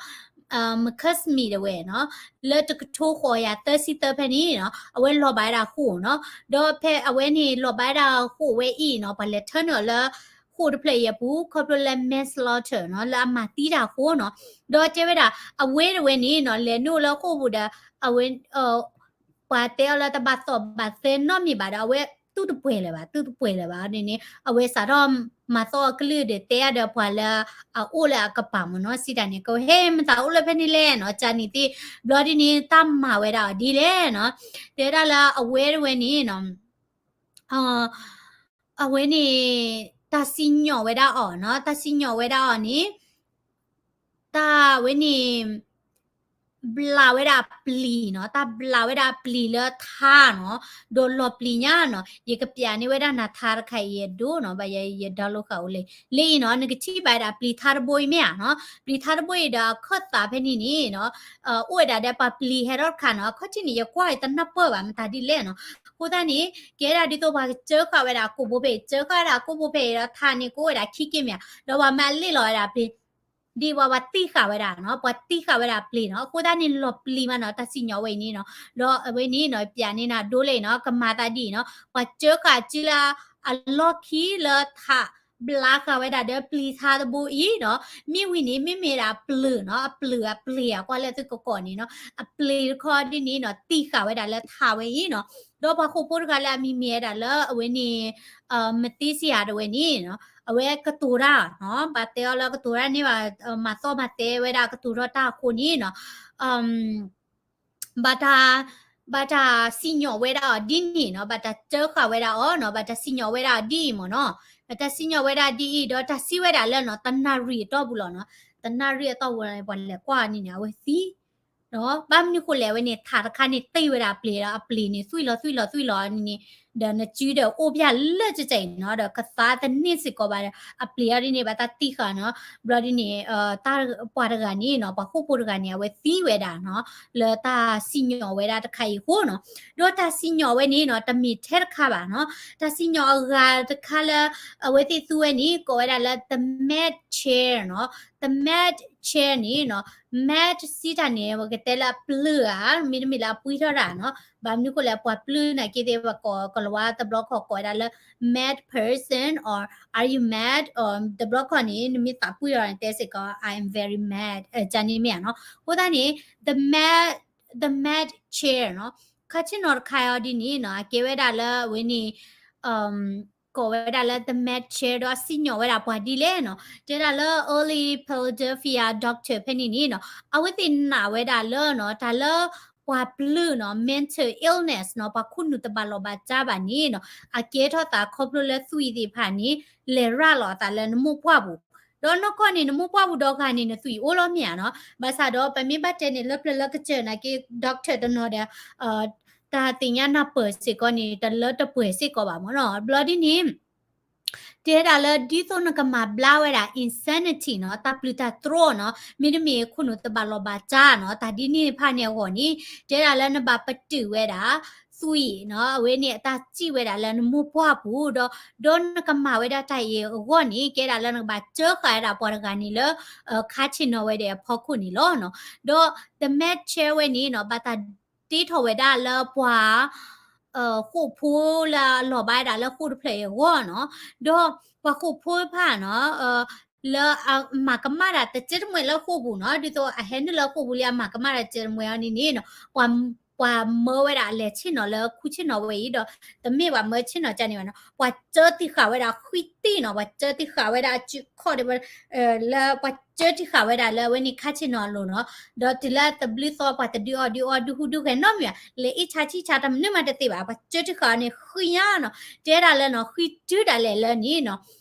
Mckissick တဝဲနီၤ, လၢတကထိဃိးကယၤသၢဆံသၢဖဲန့ၣ်နီၤ အဝဲလီၤဘၣ်ဝဲဒၣ်ဃိာ်နီၤ, ဒီးဖဲအဝဲန့ၣ်လီၤဘၣ်ဝဲဒၣ်ဃိာ်ဝဲအံၤနီၤ ပှၤလဲၤထၢနုာ်အီၤလၢ ဃိာ်တဖျၢၣ်အံၤအပူၤ ခီဖျိလၢ manslaughter နီၤ လၢအမၤသံတၢ်အဃိနီၤ, ဒီးတဲဝဲဒၣ် အဝဲတဝဲန့ၣ်နီၤ လဲၤနုာ်လၢဃိာ်ပူၤဒီး အဝဲ ပှၤတဲအီၤလၢတဘၣ်သီၣ်ဘၣ်သဲနီတမံၤဘၣ်ဒီး အဝဲတူၢ်တပှဲၤလၢၤဘၣ် တူၢ်တပှဲၤလၢၤဘၣ်န့ၣ်န့ၣ် အဝဲစးထီၣ်မၤသီၣ်အကလုၢ်ဒီးတဲအါဒီးပှၤလၢအအိၣ်လၢအကပၤမ့ၢ်နီၤ စံးတၢ်န့ၣ် ကဟဲမတၤအိၣ်လၢဖဲန့ၣ်လဲၣ်နီၤ ကန့ၣ်သ့ၣ် ဘျီဒ်န့ၣ် တၢ်မၤဝဲဒၣ်အီၤဒ်လဲၣ်နီၤ တဲဒၣ်လၢအဝဲတဝဲန့ၣ်နီၤ အဝဲန့ၣ် တၢ်စံၣ်ညီၣ်ဝဲဒၣ်အီၤနီၤ တၢ်စံၣ်ညီၣ်ဝဲဒၣ်အီၤန့ၣ် တၢ်ဝဲန့ၣ် ဘျးဝဲဒၣ်အပျံၤနီၤ တၢ်ဘျးဝဲဒၣ်အပျံၤလၢထါနီၤ ဒီးလီၤပျံၤညါနီၤ ယကပျးန့ၢ်ဝဲဒၣ်နၤထါတခါအံၤယဒိနီၤ ဘၣ်ယဲယ download ဃာ်အိၣ်လံ လၢအံၤနီၤ နကထံၣ်ဘၣ်ဝဲဒၣ်ပျံၤထါတဘိအံၤမ့ၢ်ဧါနီၤ ပျံၤထါတဘိအံၤဒီးအခၢၣ်သးဖဲန့ၣ်န့ၣ်နီၤ အိၣ်ဝဲဒၣ်ဒီးပှၤပျံၤဟဲထီၣ်တခါနီၤ အခီၣ်ထံးန့ၣ် ယကွၢ်တနၢ်ပၢၢ်ဘၣ်မတၤဒ်လဲၣ်နီၤ အဃိသတးန့ၣ် ကဲဒၣ်ဒ်သိးပှၤကစၢဃာ်ဝဲဒၣ်အကိာ်ဘိဖဲအံၤ စၢဃာ်ဝဲဒၣ်အကိာ်ဘိဖဲအံၤဒီးထါန့ၣ် ကအိၣ်ဝဲဒၣ်ခံက့ၢ်မ့ၢ်ဧါ ဒီးပှၤမၤလ့ၣ်လီၤဝဲဒၣ်ပျံၤ ဒ်ပှၤပှၤတံၢ်ဃာ်ဝဲဒၣ်နီၤ ပှၤတံၢ်ဃာ်ဝဲဒၣ်ပျံၤနီၤ အဃိသတးန့ၣ်လီၤပျံၤမးနီၤ တၢ်စံၣ်ညီၣ်ဝဲအံၤန့ၣ်နီၤ ဒီးအဝဲန့ၣ်နီၤ ပျးန့ၢ်နၤဒိလၢအံၤနီၤ ကမၤသးဒ်အံၤနီၤ ပှၤစၢဃာ်စုလၢအလီၢ်ခံလၢထး ဘျးဃာ်ဝဲဒၣ်ဒီးပျံၤထါတဘိအံၤနီၤ မ့ၢ်ဝံၤန့ၣ် မ့မ့ၢ်ဒၣ်အပျၢၤနီၤ အပျၢၤအပျံၤအကွၢ်လၢသုကကိးန့ၣ်နီၤ အပျံၤတခီဒ်န့ၣ်နီၤ တံၢ်ဃာ်ဝဲဒၣ်လၢထးဝဲအံၤနီၤ ဒီးပှၤဃိာ်ဖိတဂၤလၢအမံၤမ့ၢ်ဝဲဒၣ်လၢအဝဲန့ၣ် Mathias တဝဲန့ၣ်နီၤ အဝဲကတိၤတၢ်နီၤ ဘၣ်တဲအီၤလၢကတိၤတၢ်န့ၢ်ဘၣ် မၤသီၣ်မၤသဲဝဲဒၣ်ကတိၤထီၣ်တၢ်အဃိန့ၣ်နီၤ ဘၣ်တၢ် ဘၣ်တၢ်စံၣ်ညီၣ်ဝဲဒၣ်အီၤဒ်န့ၣ်နီၤ ဘၣ်တၢ်စၢဃာ်ဝဲဒၣ်အီၤနီၤ ဘၣ်တၢ်စံၣ်ညီၣ်ဝဲဒၣ်အီၤဒ်အံၤမ့ၢ်နီၤ ဘၣ်တၢ်စံၣ်ညီၣ်ဝဲဒၣ်ဒ်အံၤ ဒီးတၢ်စံးဝဲဒၣ်လၢနီၤ တနၣ်ရံၣ်အတီၢ်ပူၤလီၤနီၤ တနၣ်ရံၣ်အတီၢ်ပူၤလီၤန့ၣ် ပှၤလဲၤကွၢ်န့ၣ်န့ၣ် အဝဲသံ ဘၣ်မနုၤဃိလဲၣ် အဝဲန့ၣ် ထးတခါန့ၣ် တံၢ်ဝဲဒၣ်အပျံၤဒီး အပျံၤန့ၣ် သွံၣ်လီၤသွံၣ်လီၤသွံၣ်လီၤန့ၣ်န့ၣ် ဒီးနစုဒီးအိၣ်ဖျဲၣ်လၢကကဲအံၤနီၤ ဒီးကသါတန့ၢ်စ့ၢ်ကီးဘၣ်ဒီး အပျံၤအီၤဒ်န့ၣ် ဘၣ်တၢ်တံၢ်ဃာ်နီၤ ဘျီဒ်န့ၣ် တၢ်ပှၤတဂၤန့ၣ်နီၤ ပှၤဃိာ်ဖိတဂၤန့ၣ် အဝဲသံဝဲဒၣ်နီၤ လၢတၢ်စံၣ်ညီၣ်ဝဲဒၣ်တခါအံၤအဃိနီၤ ဒီးတၢ်စံၣ်ညီၣ်ဝဲန့ၣ်နီၤ တမ့ၢ်ထဲတခါဘၣ်နီၤ တၢ်စံၣ်ညီၣ်အဂၤတခါလၢ အဝဲသ့ၣ်သူဝဲန့ၣ် ကိးဝဲဒၣ်လၢ the med chair နီၤ the med chair န့ၣ်နီၤ med စံးတၢ်န့ၣ် ပကတဲလၢအပျၢၤဧါ မ့တမ့ၢ်လၢအပှံၢ်ထီၣ်တၢ်နီၤ ဘၣ်မနုၤဃိလဲၣ် ပှၤပျၢၤနာ်က့သ့ၣ် ပှၤကိးကလၤဝါတဘျီခီၣ်ကိးဝဲဒၣ်လၢ mad person or are you mad or တဘျီခီၣ်န့ၣ် နမ့ၢ်သးပှံၢ်ထီၣ်န့ၣ် တဲစ့ၢ်ကီး I am very mad ကန့ၣ်မ့ၢ်ဧါနီၤ အဃိသတးန့ၣ် the med the med chair နီၤ ခါဆ့ၣ်နီၤတခါအံၤဒ်န့ၣ်နီၤ အကဲဝဲဒၣ်လၢအဝဲန့ၣ် ကိးဝဲဒၣ်လၢ the med chair ဒီးစံၣ်ညီၣ်ဝဲဒၣ်ပှၤဒ်လဲၣ်နီၤ တဲဒၣ်လၢ early Philadelphia doctor ဖဲန့ၣ်န့ၣ်နီၤ အဝဲသ့ၣ်နာ်ဝဲဒၣ်လၢနီၤ တၢ်လၢပှၤပျၢၤနီၤ mental illness နီၤ ပှၤခိၣ်နူာ်တဘၣ်လီၢ်ဘၣ်စးဘၣ်န့ၣ်နီၤ အကဲထီၣ်သးခီဖျိလၢသွံၣ်သ့ၣ်တဖၣ်န့ၣ် လဲၤရၤလီၤအသးလၢနမိၢ်ပှၢ်ပူၤ ဒီးနီၢ်ကီၢ်န့ၣ် နမိၢ်ပှၢ်ပူၤဒီဂၤန့ၣ် နသွံၣ်အိၣ်လီၤမ့ၢ်ဧါနီၤ ဘၣ်ဆၣ်ဒီးပမ့ၢ်ဘၣ်တဲန့ၣ် လၢပျၢၤလၢကစၢၢ်နာ်က့ doctor တနီၤဒီး တၢ်သ့ၣ်ညါနၢ်ပၢၢ်စ့ၢ်ကီးန့ၣ် တလၢတပှဲၤစ့ၢ်ကီးဘၣ်မ့ၢ်နီၤ. ဘျီဒ်န့ၣ် တဲဒၣ်လၢဒ်သိးနကမၤဘျါဝဲဒၣ် insanity နီၤ, တၢ်ပျုၢ်တၢ်တြီနီၤ, မ့တမ့ၢ်ခိၣ်နူာ်တဘၣ်လီၢ်ဘၣ်စးနီၤ, တၢ်ဒ်န့ၣ်တဖၣ်န့ၣ်အဂီၢ်န့ၣ် တဲဒၣ်လၢနဘၣ်ပတုာ်ဝဲဒၣ် သွံၣ်နီၤ, အဝဲန့ၣ်အတၢ်စံၣ်ဝဲဒၣ်လၢနမိၢ်ပှၢ်ပူၤ, ဒီး ဒီးနကမၤဝဲဒၣ်တၢ်အံၤအဂီၢ်န့ၣ် ကဲဒၣ်လၢနကဘၣ်စၢဃာ်ဝဲဒၣ်ပှၤတဂၤန့ၣ်လၢ ခါဆ့ၣ်နီၤဝဲဒၣ်အဖီခိၣ်န့ၣ်လီၤနီၤ. ဒီး the med chair ဝဲန့ၣ်နီၤ ဘၣ်တၢ်တ့ထီၣ်ဝဲဒၣ်လၢပှၤ ဃိာ်ဖိလၢအလီၤဘၣ်ဝဲဒၣ်လၢဃိာ်တဖျၢၣ်အံၤအဂီၢ်နီၤ, ဒီးပှၤဃိာ်ဖိတဖၣ်နီၤ လၢအမၤကမၣ်တၢ်တစဲတမှဲၤလၢဃိာ်ပူၤနီၤ, ဒ်သိးအဟဲနုာ်လၢဃိာ်ပူၤလံအမၤကမၣ်တၢ်တစဲတမှဲၤအီၤန့ၣ်န့ၣ်နီၤ, ပှၤ ပှၤမၢဝဲဒၣ်အလဲၤဆ့ၣ်နီၤလၢခူဆ့ၣ်နီၤဝဲအံၤဒီး တမ့ၢ်ပှၤမၢဆ့ၣ်နီၤကန့ၣ်ဘၣ်နီၤ, ပှၤစၢတံၢ်ဃာ်ဝဲဒၣ်ဃံတံၢ်နီၤ, ပှၤစၢတံၢ်ဃာ်ဝဲဒၣ်အစုခီၣ်ဒၣ်ဝဲ လၢပှၤစၢတံၢ်ဃာ်ဝဲဒၣ်လၢအဝဲန့ၣ်ခါဆ့ၣ်နီၤအလိၤနီၤ, ဒီးတုၤလၢတဘျုးသီပှၤတဒုးအီၣ်ဒုးအီဒုးဟူးဒုးဂဲၤနီတမံၤဘၣ်, လဲၤအ့ၣ်ဆါဆံၣ်ဆါတၢ်မနုၤမးတသ့ဘၣ်, ပှၤစၢတံၢ်ဃာ်န့ၣ်ဃံညါနီၤ, တဲဒၣ်လၢနီၤ ဃံတုၤဒၣ်လဲာ်လၢန့ၣ်နီၤ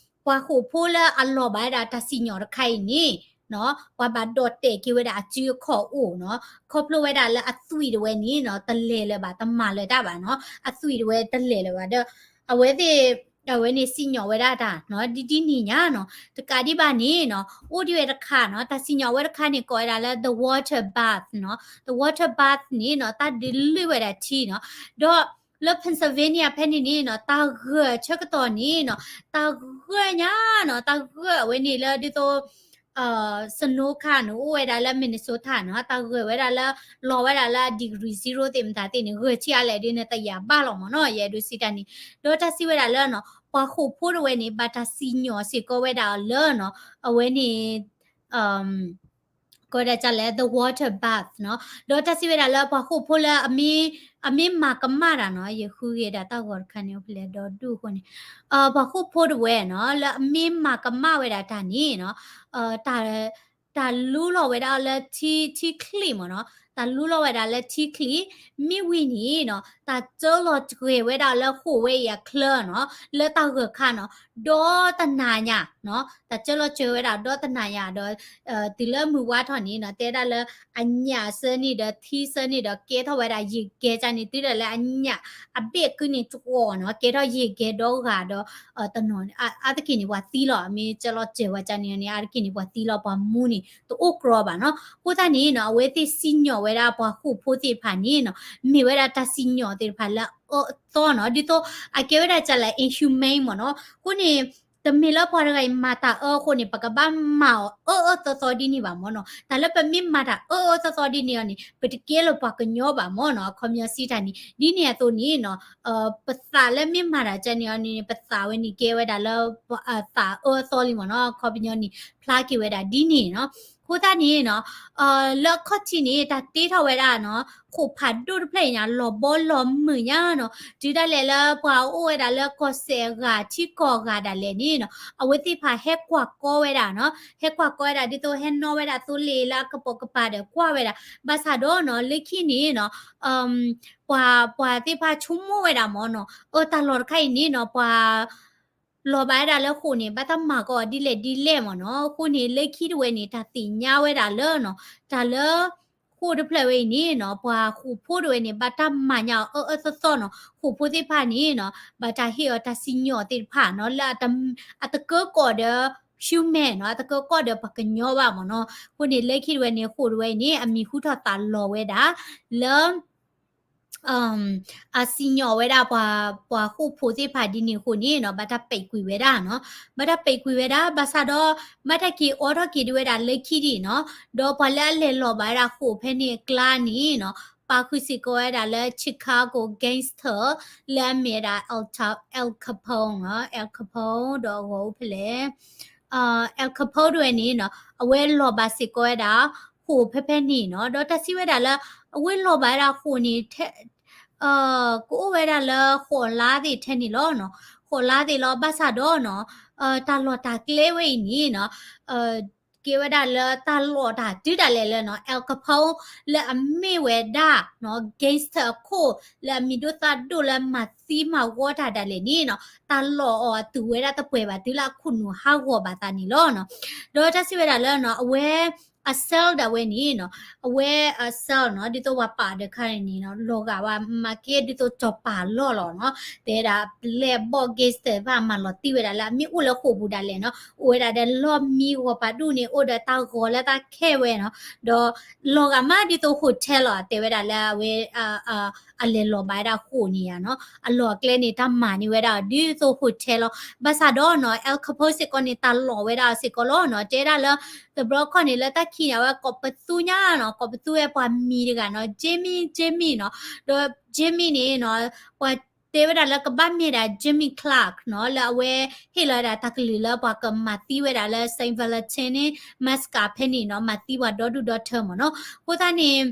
ပှၤဃိာ်ဖိလၢအလီၤဘၣ်ဝဲဒၣ်တၢ်စံၣ်ညီၣ်တခါအံၤန့ၣ်နီၤ ပှၤဘၣ်ဒိးတဲာ်က့ၤဝဲဒၣ်အစုအခီၣ်အိၣ်နီၤ, ခီဖျိဝဲဒၣ်လၢအသွံၣ်တဝဲန့ၣ်နီၤ တလဲၤလၢၤဘၣ် တမၤလၢၤတၢ်ဘၣ်နီၤ, အသွံၣ်တဝဲတလဲၤလၢၤဘၣ်ဒီး အဝဲသ့ၣ် အဝဲန့ၣ်စံၣ်ညီၣ်ဝဲဒၣ်တၢ်နီၤ ဒ်ဒ်န့ၣ်ညါနီၤ, တကးဒံးဘၣ်န့ၣ်နီၤ အိၣ်ဒံးဝဲတခါနီၤ တၢ်စံၣ်ညီၣ်ဝဲတခါန့ၣ် ကိးဝဲဒၣ်လၢ the water bath နီၤ, the water bath န့ၣ်နီၤ တၢ်ဒုးလုၢ်ဝဲဒၣ်ထံနီၤ, ဒီးလၢ Pennsylvania ဖဲန့ၣ်န့ၣ်နီၤ တၢ်ဂၢၢ်ဆၢကတီၢ်န့ၣ်နီၤ တၢ်ဂၢၢ်ညါနီၤ တၢ်ဂၢၢ်အဝဲန့ၣ်လၢဒ်သိး snow ခါန့ၣ် အိၣ်ဝဲဒၣ်လၢ Minnesota နီၤ တၢ်ဂၢၢ်ဝဲဒၣ်လၢ လီၤဝဲဒၣ်လၢ degree zero သ့ၣ်မတၤသ့ၣ်န့ၣ် ဂၢၢ်ဆံးအါလဲၣ်ဒ်န့ၣ် တယာ်ဘၣ်လီၤမ့ၢ်နီၤ ယအဲၣ်ဒိးစံးတၢ်န့ၣ်, ဒီးတၢ်စံးဝဲဒၣ်လၢနီၤ ပှၤဃိာ်ဖိတဝဲန့ၣ် ဘၣ်တၢ်စံၣ်ညီၣ်စ့ၢ်ကီးဝဲဒၣ်လၢနီၤ အဝဲန့ၣ် ကိးဝဲဒၣ်လဲၣ် the water bath နီၤ, ဒီးတၢ်စံးဝဲဒၣ်လၢပှၤဃိာ်ဖိလၢ အမ့ၢ်မၤကမၣ်တၢ်နီၤ ယဃုဂ့ၤဒၣ်တၢ်ဂီၤတခါန့ၣ် အိၣ်ဖဲလဲၣ်ဒီးဒူၣ်အဃိန့ၣ်, ပှၤဃိာ်ဖိတဝဲနီၤ လၢအမ့ၢ်မၤကမၣ်ဝဲဒၣ်တၢ်န့ၣ်နီၤ တၢ် တၢ်လူလီၤဝဲဒၣ်လၢထံ ထံချံၣ်မ့ၢ်နီၤ, တၢ်လူလီၤဝဲဒၣ်လၢထံချံၣ်, မ့ၢ်ဝံၤန့ၣ်နီၤ တၢ်စၢလီၤတဂဲၤဝဲဒၣ်လၢဃိာ်ဝဲအံၤအချၢနီၤ လၢတၢ်ဂၢၢ်ခါနီၤ ဒီတနၤညါနီၤ တၢ်စၢလီၤစၢၤဝဲဒၣ်ဒီတနၤညါဒီး တုၤလၢမုၢ်ဝါထီၣ်န့ၣ်နီၤ တဲဒၣ်လၢ အညၣ်ဆၢန့ၣ်ဒီးထံဆၢန့ၣ်ဒီး ကဲထီၣ်ဝဲဒၣ်ယံာ်ကဲကၢ်န့ၣ် တုၤဒၣ်လၢအညၣ်အဘ့ၣ်ကုန့ၣ်တြီၤနီၤ ကဲထီၣ်ယံာ်ကဲဒီဂၤဒီး တနီၤ အါတက့ၢ်န့ၣ် ပှၤသံလီၤ အမ့ၢ်စၢလီၤစၢၤဝဲကၢ်န့ၣ်န့ၣ် အါတက့ၢ်န့ၣ် ပှၤသံလီၤ ပှၤမူန့ၣ် တအိၣ်ကြီဘၣ်နီၤ. အဃိသတးန့ၣ်နီၤ အဝဲသ့ၣ်စံၣ်ညီၣ်ဝဲဒၣ်ပှၤဃိာ်ဖိသ့ၣ်တဖၣ်န့ၣ်နီၤ မ့ၢ်ဝဲဒၣ်တၢ်စံၣ်ညီၣ်သ့ၣ်တဖၣ်လၢအအၢအသီနီၤ ဒ်သိးအကဲဝဲဒၣ်ကၢ်လၢ inhumane မ့ၢ်နီၤ. အဃိန့ၣ် တမ့ၢ်လၢပှၤတဂၤအံၤမၤတၢ်အၢအဃိန့ၣ် ပကဘၣ်မၤအီၤအၢအၢသီသီဒ်န့ၣ်ဘၣ်မ့ၢ်နီၤ. တၢ်လၢပမ့ၢ်မၤတၢ်အၢအၢသီသီဒ်န့ၣ်အီၤန့ၣ် ပတကဲလၢပှၤကညီဘၣ်မ့ၢ်နီၤ. အခီပညီစံးတၢ်န့ၣ် ဒ်န့ၣ်အသိးန့ၣ်နီၤ ပသးလၢမ့ၢ်မၤတၢ်ကၢ်န့ၣ်အီၤန့ၣ် ပသးဝဲန့ၣ်ကဲဝဲဒၣ်လၢ သးအၢအသီလံမ့ၢ်နီၤ. အခီပညီန့ၣ် ဖျါက့ၤဝဲဒၣ်ဒ်န့ၣ်နီၤ. အဃိသတးန့ၣ်နီၤ လၢအခီၣ်ထံးန့ၣ် တၢ်တ့ထီၣ်ဝဲဒၣ်နီၤ ဃိာ်ဖးဒိၣ်တဖျၢၣ်အံၤညါ လီၤဘီလီၤမုၢ်ညါနီၤ. တုၤဒၣ်လဲာ်လၢပှၤအိၣ်ဝဲဒၣ်လၢကီၢ်စဲၣ်အဂၤ ထံကီၢ်အဂၤဒၣ်လဲာ်န့ၣ်နီၤ အဝဲသ့ၣ်တဖၣ်ဟဲကွၢ်ကီဝဲဒၣ်နီၤ. ဟဲကွၢ်ကီဝဲဒၣ် ဒ်သိးဟဲနီၣ်ဝဲဒၣ်သိလ့ၣ်လၢအကပိာ်ကပၤဒီးကွၢ်ဝဲဒၣ်. ဘၣ်ဆၣ်ဒီးနီၤ လၢခံန့ၣ်နီၤ ပှၤ ပှၤသ့ၣ်တဖၣ်ဆိကမိၣ်ဝဲဒၣ်မ့ၢ်နီၤ အၢ တၢ်လီၢ်တခါအံၤန့ၣ်နီၤ ပှၤ လီၤဘၣ်ဝဲဒၣ်လၢဃိာ်န့ၣ် ဘၣ်တၢ်မၤကီးအီၤဒ်လဲၣ်ဒ်လဲၣ်မ့ၢ်နီၤ. အဃိန့ၣ် လၢခံတဝဲန့ၣ် တၢ်သ့ၣ်ညါဝဲဒၣ်လၢနီၤ တၢ်လၢ ဃိာ်တဖျၢၣ်ဝဲအံၤန့ၣ်နီၤ ပှၤဃိာ်ဖိတဝဲန့ၣ် ဘၣ်တၢ်မၤညါအီၤအၢအၢသီသီနီၤ. ဃိာ်ဖိသ့ၣ်တဖၣ်န့ၣ်နီၤ ဘၣ်တၢ်ဟ့ၣ်အီၤတၢ်စံၣ်ညီၣ်သ့ၣ်တဖၣ်နီၤ လၢ အတကၢကီၢ်ဒီး human နီၤ အတကၢကီၢ်ဒီးပှၤကညီဘၣ်မ့ၢ်နီၤ. အဃိန့ၣ် လၢခံတဝဲန့ၣ် ဃိာ်တဝဲအံၤန့ၣ် အမံၤဟူထီၣ်သးလီၤဝဲဒၣ် လၢ အစံၣ်ညီၣ်ဝဲဒၣ်ပှၤ ပှၤဃိာ်ဖိသ့ၣ်တဖၣ်ဒ်န့ၣ်အဃိန့ၣ်နီၤ ဘၣ်တၢ်ပဲာ်ကွံာ်ဝဲဒၣ်နီၤ. ဘၣ်တၢ်ပဲာ်ကွံာ်ဝဲဒၣ် ဘၣ်ဆၣ်ဒီး ဘၣ်တၢ်က့ၤအိးထီၣ်က့ၤဒံးဝဲဒၣ်လၢခံဒံးနီၤ. ဒီးပှၤလၢအလဲၤလီၤဘၣ်ဝဲဒၣ်ဃိာ်ဖဲန့ၣ်အကျါန့ၣ်နီၤ ပာ်ဃုာ်စ့ၢ်ကီးဝဲဒၣ်လၢ Chicago gangster လၢအမ့ၢ်ဝဲဒၣ် Al Capone နီၤ Al Capone ဒီးအဂီၤအိၣ်ဖဲလဲၣ် Al Capone တဝဲန့ၣ်နီၤ အဝဲလီၤဘၣ်စ့ၢ်ကီးဝဲဒၣ် ဃိာ်ဖဲဖဲန့ၣ်နီၤ. ဒီးတၢ်စံးဝဲဒၣ်လၢ အဝဲလီၤဘၣ်ဝဲဒၣ်ဃိာ်န့ၣ် ထဲ ကအိၣ်ဝဲဒၣ်လၢဃိးလါသ့ၣ်ထဲန့ၣ်လီၤနီၤ. ဃိးလါသ့ၣ်လီၤ ဘၣ်ဆၣ်ဒီးနီၤ တၢ်လီၢ်တၢ်ကျဲဝဲအံၤန့ၣ်နီၤ ကဲဝဲဒၣ်လၢတၢ်လီၢ်တၢ်တုၤဒၣ်လဲာ်လၢနီၤ Al Capone လၢအမ့ၢ်ဝဲဒၣ်နီၤ gangster အခိၣ် လၢအမံၤဒိၣ်သၣ်ဒိၣ်လၢမၤသံမၤဝီတၢ်ဒၣ်လဲာ်န့ၣ်နီၤ တၢ်လီၢ်အီၤအတုၤဝဲဒၣ်တပှဲၤဘၣ် တုၤလၢအခိၣ်နူာ်ဟးဂီၤဘၣ်သးန့ၣ်လီၤနီၤ. ဒီးတၢ်စံးဝဲဒၣ်လၢနီၤ အဝဲ အ cell ဒၣ်ဝဲန့ၣ်နီၤ, အဝဲအ cell နီၤ ဒ်သိးပှၤပာ်ဒီးခါန့ၣ်နီၤ လီၤဂာ်ဝဲမၤကဲဒ်သိးစီၤပၤလီၢ်လီၤနီၤ, တဲဝဲဒၣ် black box gangster ဘၣ်မၤလီၤတံၢ်ဝဲဒၣ်လၢအမ့ၢ်အိၣ်လၢဃိာ်ပူၤဒၣ်လဲာ်နီၤ, အိၣ်ဝဲဒၣ်ဒီးလီၢ်မံဂီၤပာ်ဒူၣ်န့ၣ် အိၣ်ဒီးတၢ်ဂီၤလၢတၢ်ခဲဝဲနီၤ, ဒီးလီၤဂာ်မးဒ်သိး hotel လီၤ, တဲဝဲဒၣ်လၢအဝဲ အလဲၤလီၤဘၣ်ဝဲဒၣ်ဃိာ်န့ၣ်ယါနီၤ, အလီၢ်အကျဲန့ၣ် တၢ်မၤန့ၢ်ဝဲဒၣ်ဒ်သိး hotel လီၤ. ဘၣ်ဆၣ်ဒီးနီၤ Al Capone စ့ၢ်ကီးန့ၣ် တၢ်လီၤဝဲဒၣ်စ့ၢ်ကီးလီၤနီၤ, တဲဒၣ်လၢ တဘျီခီန့ၣ် လၢတၢ်ခံးန့ၣ် အဝဲကိးပသူညါနီၤ, ကိးပသူဝဲပှၤမံၤတဂၤနီၤ, Jimmy, Jimmy နီၤ, ဒီး Jimmy န့ၣ်နီၤ ပှၤတဲဝဲဒၣ်လၢကဘၣ်မ့ၢ်ဒၣ် Jimmy Clark နီၤ, လၢအဝဲဟ့ၣ်လီၤဝဲဒၣ်တၢ်ကလုၢ်လၢပှၤကမၤသံဝဲဒၣ်လၢ Saint Valentin န့ၣ် massacre ဖဲန့ၣ်နီၤ, မၤသံပှၤဒီဒူၣ်ဒီထၢမ့ၢ်နီၤ. အဃိသတးန့ၣ်